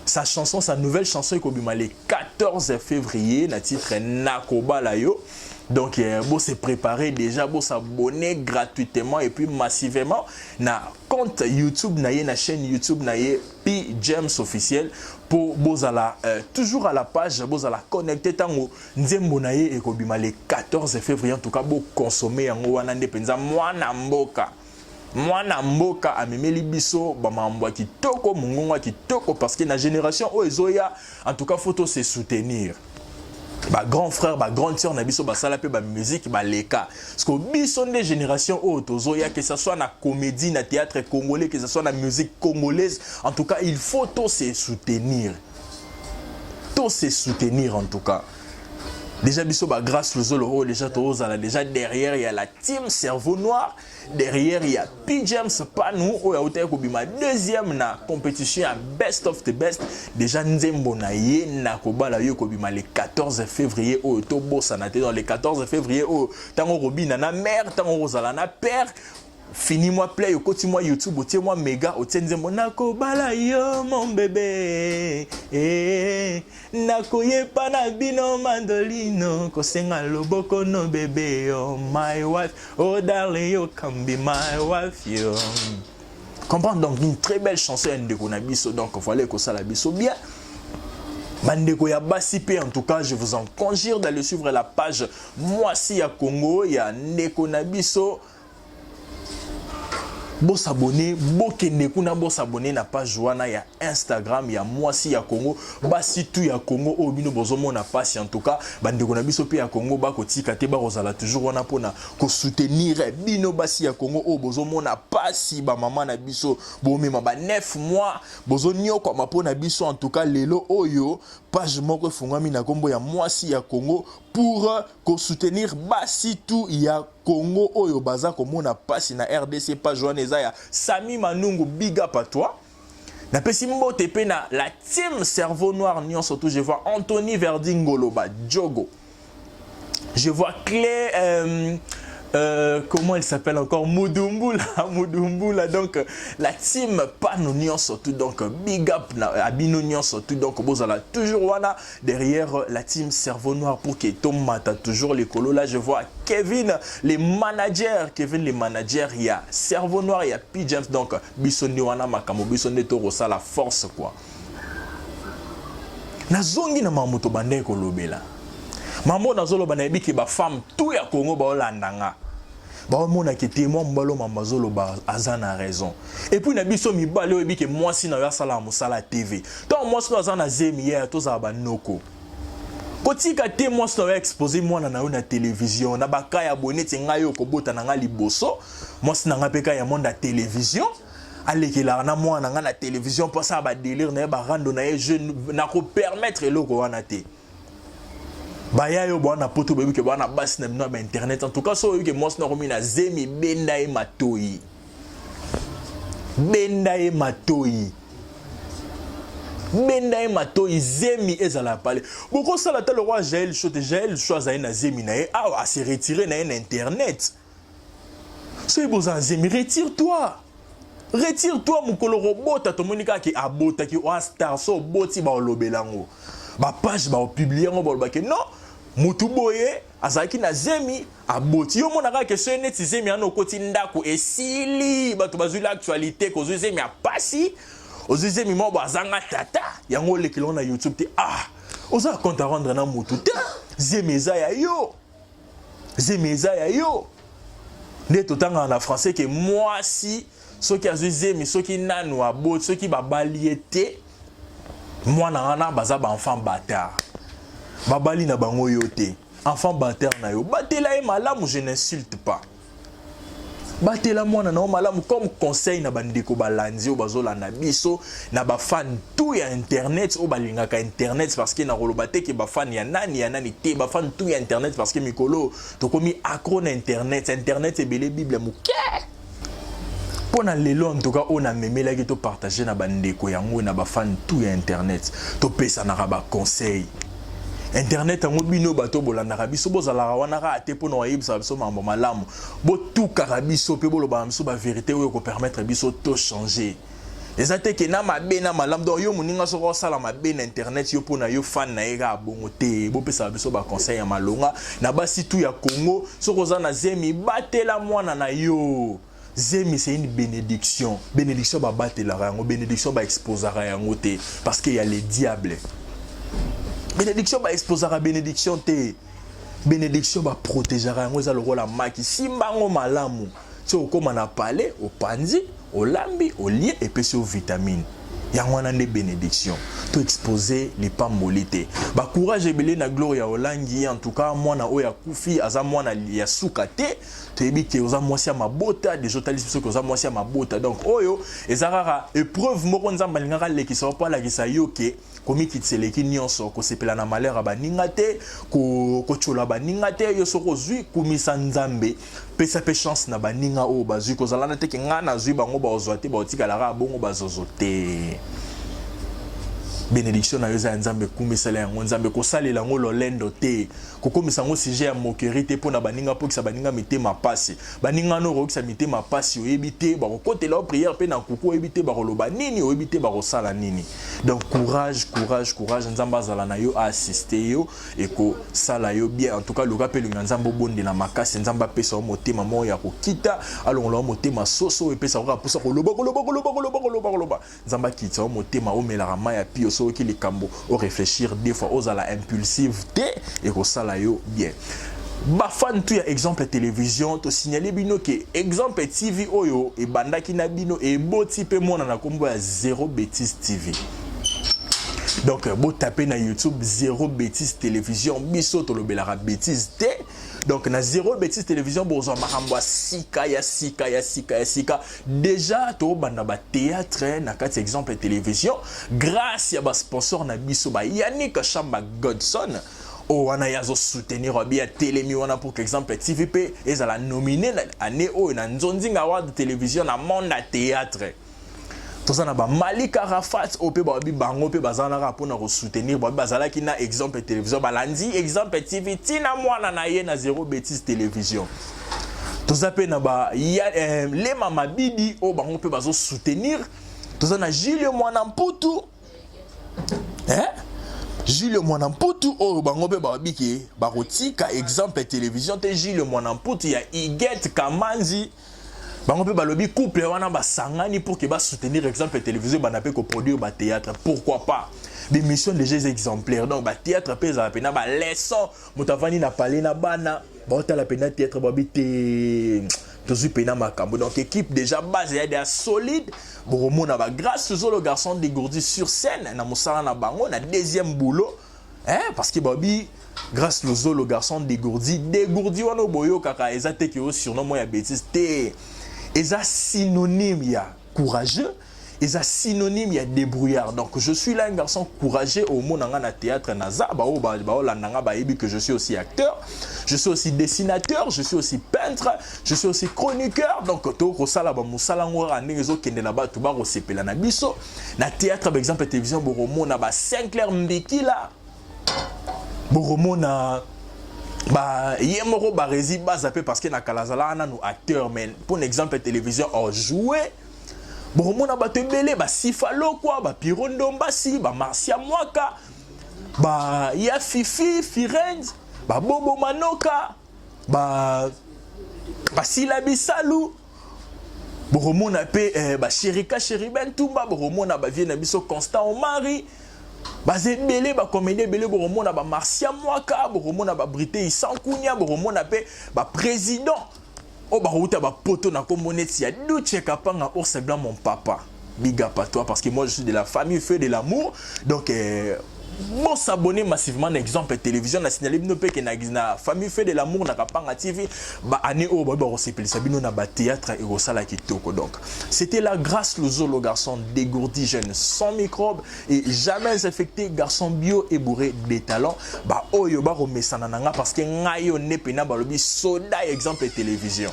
sa chanson, sa nouvelle chanson ekobima le 14 février, na titre Nakobala yo. Donc euh, bo se préparer déjà, bo s'abonner gratuitement et puis massivement na compte YouTube na ye, na chaîne YouTube na ye P James officiel pour bozala euh, toujours à la page, bozala connecté tango nzembo na ye ekobima le 14 février. En tout cas bo consommer yango wana nde penza mwana mboka. Mwana mboka amemeli biso bamambo ya kitoko, mongongo ya kitoko, parce que na génération oyo ezoya, en tout cas faut to se soutenir. Ba grand frère, ba grande sœur na biso basala pe ba musique baleka, parce que biso nde génération oyo tozoya, que ça soit na comédie, na théâtre congolais, que ça soit na musique congolaise, en tout cas il faut to se soutenir, to se soutenir. En tout cas déjà biso ba Grâce Luzolo oyo déjà tozala déjà derrière ya la team Cerveau Noir, derrière ya P James Panu oyo autaki kobima deuxième na compétition ya Best of the Best. Déjà nzembo na ye na kobala yo ekobima le 14 février oyo, tobosana te. Dans le 14 février oyo, ntango okobina na mare, ntango okozala na père, fini mwa play, okoti mwa YouTube, otie mwa mega, otie nzembo nakobala yo mon bébé, eh, nakoyepa na bino mandolino, kosenga loboko no bébé yo my wife, oh darling, you can be my wife, yo comprendre. Donc une très belle chanson ya ndeko na biso. Donc voilà, ekosala biso bien, bandeko ya basi pe. En tout cas je vous en conjure d'aller suivre la page Mwasi ya Congo ya ndeko na biso. Bosabone, bokende kuna, bosabone na page wana ya Instagram ya Mwasi ya Congo. Basi tu ya Congo oyo bino bozomona pasi, en tout cas bandeko na biso mpe ya Congo bakotika te, bakozala toujours wana mpona kosoutenir bino basi ya Congo oyo bozomona pasi. Bamama na biso bomema ba 9 mois, bozoniokwama mpona biso. En tout cas lelo oyo page moko efungwami na nkombo ya Mwasi ya Congo pour kosoutenir basi tu ya Congo oyo baza komona pasi na RDC. Page wana eza ya Sami Manungu, big up à toi. Napesi mbote mpe na la team Cerveau Noir nyonso tout. Je vois Anthony Verdi Ngoloba Jogo, je vois Clé, comment il s'appelle encore, Mudumbula, Mudumbula. Donc la team Pano nyonso tout, donc big up na abino nyonso tout. Donc bozala toujours wana derrière la team Cerveau Noir pour que tomata toujours likolo. Là je vois Kevin les managers, Kevin les managers, il y a Cerveau Noir, il y a P James. Donc biso nde wana makambo, biso nde tokosala force quoi. Nazongi na makambo tobandaki kolobela. Mambo nazoloba, nayebi ke bafemme tout ya Congo baolanda nga, baomonaki te mwa mobali oyo mambo azoloba aza na raison. Et puis na biso mibali, oyebi ke mwasi na yo asalaka mosala ya TV, ntango mwasi no aza na zemi ye, tozala banoko, kotika te mwasi na yo expose mwana na yo na télévision. Na baka ya boye neti ngai oyo kobota na ngai liboso, mwasi na ngai mpe ka ya monde ya télévision, alekelaka na mwana na ngai na télévision mpo asala badélire na ye, barando na ye, je nakopermettre eloko wana te. Baya yo bwana poto, boyebi ke bwana basi na bino ya bainternet. En tout cas so oyebi ke mwasi nakomi na zemi, benda ye matoi, benda ye matoi, benda ye matoi. Zemi ezala pale, bokosala ta lokwa Jael Show te. Jael Show azali na zemi na ye awa, ase retire na ye na internet. Soki bozala zemi, retire toi, retire toi. Mokolo kobota, tomoni kaka ke abotaki oa star. So oboti, baolobela yango, bapage baopublie yango, balobaki non, mutu boye azalaki na zemi, aboti. Yo mona kaka ke soki neti zemi wana okoti ndako, esili, bato bazwi l'actualité, kozwi zemi ya pasi, ozwi zemi moko bo azanga tata, yango olekela ngo na YouTube te. Ah, oza compte à rendre na mutu te. Zemi eza ya yo, zemi eza ya yo. Nde totangaka na français ke mwasi soki azwi zemi, soki nanu aboti, soki babali ye te, mwana wana baza baenfant bâtard, babali na bango yo te, enfant bâtard na yo, batela ye malamu. Je n'insulte pas, batela mwana na yo malamu. Comme conseil na bandeko balandi oyo bazolanda biso, na bafan tout ya internet oyo balingaka internet, parce que nakoloba te ke bafan ya nani ya nani te, bafan tout ya internet, parce que mikolo tokomi accro na internet, internet ebele, bible moke. Mpo na lelo, en tout cas oyo namemelaki topartage na bandeko yango, na bafan tout ya internet, topesanaka baconseil. Internet yango, bino bato bolandaka biso, bozalaka wana kaka te mpona koyebisaka biso makambo malamu, botukaka biso mpe bolobaka biso bavérité oyo ekopermettre biso tochange. Eza te ke na mabe na malamu. Donc yo moninga soki osala mabe na internet, yo mpona yo fan na ye kaka bongo te. Bopesaka biso baconseil ya malonga na basi tu ya Congo. Soki oza na zemi, batela mwana na yo. Zemi, c'est une bénédiction. Bénédiction, babatelaka yango. Bénédiction, baexposaka yango te, parce que ya le diable. Bénédiction, baexposaka bénédiction te. Bénédiction, baprotégeaka yango. Eza lokola maki, simba yango malamu. Ti okóma na palais, opanzi, olambi, olie, epesi yo vitamine. Yango wana nde bénédiction. To expose lipamboli te. Bacourage ebele na Gloria Olangi. En tout cas, mwana oyo akufi aza mwana ya suka te. Toyebi ke oza mwasi ya mabota déjà, otalisi biso ke oza mwasi ya mabota. Donc oyo eza kaka épreuve moko Nzambe alingaka alekisa mpo alakisa yo ke komikitisa eleki nyonso. Kosepela na malheur ya baninga te, kotyola baninga te. Yo soki ozwi, kumisa Nzambe, pesa mpe chance na baninga oyo bazwi. Kozala na te ke ngai nazwi, bango bazwa te, baotikalaka bongo bazozo te. Bénédiction na yo eza ya Nzambe, ekumisela yango Nzambe. Kosalela yango lolendo te, kokomisa yango sujet ya moquerie te mpo na baninga, mpokisa baninga mitema pasi. Baninga no okokisa mitema pasi, oyebi te bakokotela yo prière mpe na nkuku, oyebi te bakoloba nini, oyebi te bakosala nini. Donc courage, courage, courage. Nzambe azala na yo, aassiste yo, ekosala yo bien. En tout cas, luka mpe elinga Nzambe, obondela makasi, Nzambe apesa yo motema moko ya kokita, alongola yo motema soso oyo epesa kaka mposa koloba, koloba, koloba, koloba, koloba, koloba. Nzambe akitisa yo motema, omelaka mai ya pio. Soki likambo, oréfléchir deux fois, ozala impulsive te, ekosala yo bien. Bafan tu ya Exemple Télévision, tosignale bino ke Exemple TV oyo ebandaki na bino eboti mpe mwana na nkombo ya Zéro Bétise TV. Donc botape na YouTube Zéro Bétise Télévision. Biso tolobelaka bétise te. Donc na Zéro Bétise Télévision, bozwa makambo ya sika, ya sika, ya sika, ya sika. Déjà tobanda bathéâtre na kati ya Exemple Télévision grâce ya basponsor na biso, bayanik Shamba Godson oyo wana ye azosoutenir, abi atelemi wana pour que Exemple TV mpe ezala nominé na année oyo na Nzonzinga Award Télévision na monde ya théâtre. Toza na bamalika Rafat oyo mpe babi bango mpe baza wana kaka mpona kosoutenir. Babi bazalaki na Exemple Télévision, balandi Exemple TV ntina mwana na ye na Zéro Bétise Télévision. Toza mpe na ba ya, Lema Mabidi oyo bango mpe bazosoutenir. Toza na Julio Mwana Mputu, eh? Julio Mwana Mputu oyo bango mpe babiki bakotika Exemple Télévision te. Julio Mwana Mputu ya Iget Kamanzi, bango mpe balobi couple wana basangani pour ke basoutenir Exemple Télévision, banda mpe koproduire bathéâtre. Pourquoi pas? Bémission déjà eza exemplaire, donc bathéâtre mpe ezala mpena baleçon. Moto avandi na palais na bana, baotala mpena théâtre, babi te tozwi mpena makambo. Donc équipe déjà base eya deya solide. Bokomona bagrâce toujours le garçon dégourdi sur scène na mosala na bango na deuxième boulot, hein? Parce que babi Grâce Lozo le garçon dégourdi, dégourdi wana boyokaka eza te ke o surnom moko ya bêtise te. Eza synonyme ya courageux, eza synonyme ya débrouillard. Donc je suis là, un garçon courageux. Omona nga na théâtre, naza bao baolanda nga, bayebi que je suis aussi acteur, je suis aussi dessinateur, je suis aussi peintre, je suis aussi chroniqueur. Donc tokosala bamosala yango kaka ndenge ezokendela, bato bakosepela na biso na théâtre. Par exemple télévision, bokomona ba Sinclair Mbikila, bokomona ba ye moko Baresi baza mpe, parce que na kala azalaka nanu acteur, mais pour exemple télévision ojoué. Bokomona bato ebele, basifa lokwa, bapiro ndombasi, bamarcia mwaka, ba ya Fifi Firenze, babobo manoka, ba basila bisalu. Bokomona mpe basherika Sheriben Tumba, bokomona bavie na biso Constant Omari. Baza ebele, bacomédien ebele. Bokomona bamarcia mwaka, bokomona babrite Isankunia, bokomona mpe baprésident oyo bakouta bapoto na nkombo neti ya Duche Kapanga, Ours Blanc, mon papa. Big up à toi, parce que moi je suis de la famille Feu de l'amour. Donc bon, s'abonner massivement na Exemple Télévision. Na signalé bino mpe ke na famille Feu de l'amour na Kapanga TV, baannée oyo bayebi bakosepelisa bino na bathéâtre, ekosala kitoko. Donc c'était la Grâce Luzolo, garçon dégourdi, jeune sans microbe et jamais infecté, garçon bio et bourré de talent. Baoyo bakomesana na nga, parce que ngai oyo nde mpena balobi soda Exemple Télévision.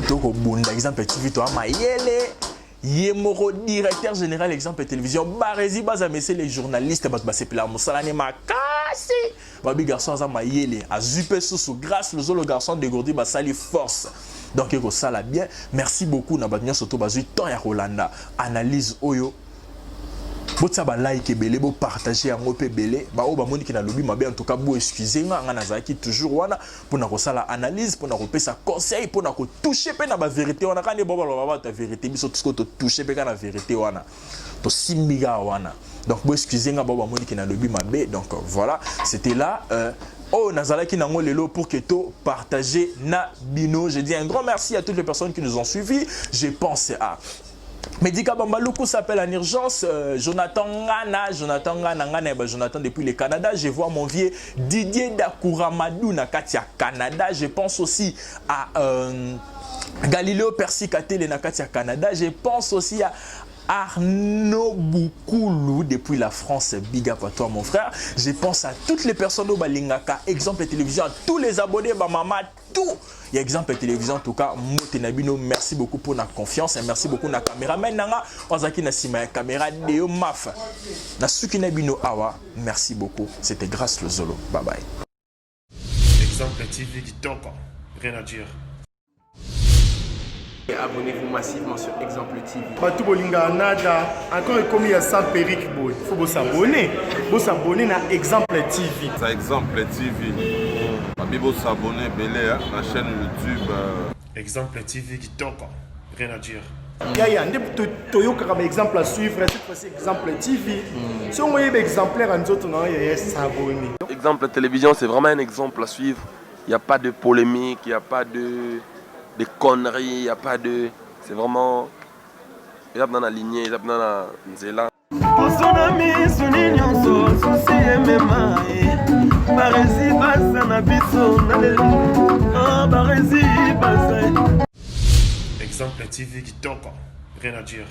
Tokobunda Exemple TV, toa mayele. Ye moko directeur général Exemple Télévision, Baresi baza, mese les journalistes, bato basepelaka mosala ne makasi. Babi garçon aza mayele, azwi mpe susu Grâce Lozolo, garçon dégourdi, basali force. Donc ekosala bien. Merci beaucoup na bato nyonso to bazwi temps ya kolanda analyse oyo. Botia ba like ebele, bo partager yango mpe ebele. Baoyo bamoniki nalobi mabe, en tout cas bo excuse nga. Nga nazalaki toujours wana mpona kosala analyse, mpona kopesa conseil, mpona kotouche mpe na bavérité wana. Kaka nde bao baloba bato ya vérité, biso sikoyo totouche mpe kaka na vérité wana, tosimbi kaka wana. Donc bo excuse nga bao bamoniki nalobi mabe. Donc voilà, c'était là oyo nazalaki nango lelo pour que to partager na bino. Je dis un grand merci à toutes les personnes qui nous ont suivis. Je pense à Medika Bambaloukou s'appelle en urgence, Jonathan Ngana, Jonathan Ngana, Ngana, eh ben, Jonathan depuis le Canada. Je vois mon vieux Didier Dakuramadou na kati ya Canada. Je pense aussi à Galileo Percy Katele na kati ya Canada. Je pense aussi à Arnaud Boukoulou depuis la France. Big up à toi mon frère. Je pense à toutes les personnes oyo balingaka Exemple Télévision, à tous les abonnés, ba maman, tout. Il y a Exemple Télévision en tout cas, mbote na bino, merci beaucoup pour la confiance et merci beaucoup na caméraman nanga, ozaki na sima ya caméra Deo Maf. Na suki na bino awa, merci beaucoup. C'était Grâce le Zolo. Bye bye. Exemple TV kitoko, rien à dire. Abonnez-vous massivement sur Exemple TV. Bato bolingaka nada encore ekomi ya sans perruque boye, faut bosabonner, bosabonner na Exemple TV. Ça, Exemple TV, babi bosabonner ebele na chaîne YouTube. Exemple TV kitoko, rien à dire. Yaya nde toyokaka baexemple à suivre, cette fois-ci Exemple TV. Soki oyeba exemplaire ya nzoto na yo, yaya, s'abonner. Exemple Télévision, c'est vraiment un exemple à suivre. Il n'y a pas de polémique, il n'y a pas de conneries, il n'y a pas de. C'est vraiment. Eza na lignée, eza na nzela. Poso na misuni nyonso souci emema ye. Baresi baza na biso na lelo, baresi baza. Exemple TV kitoko, rien à dire.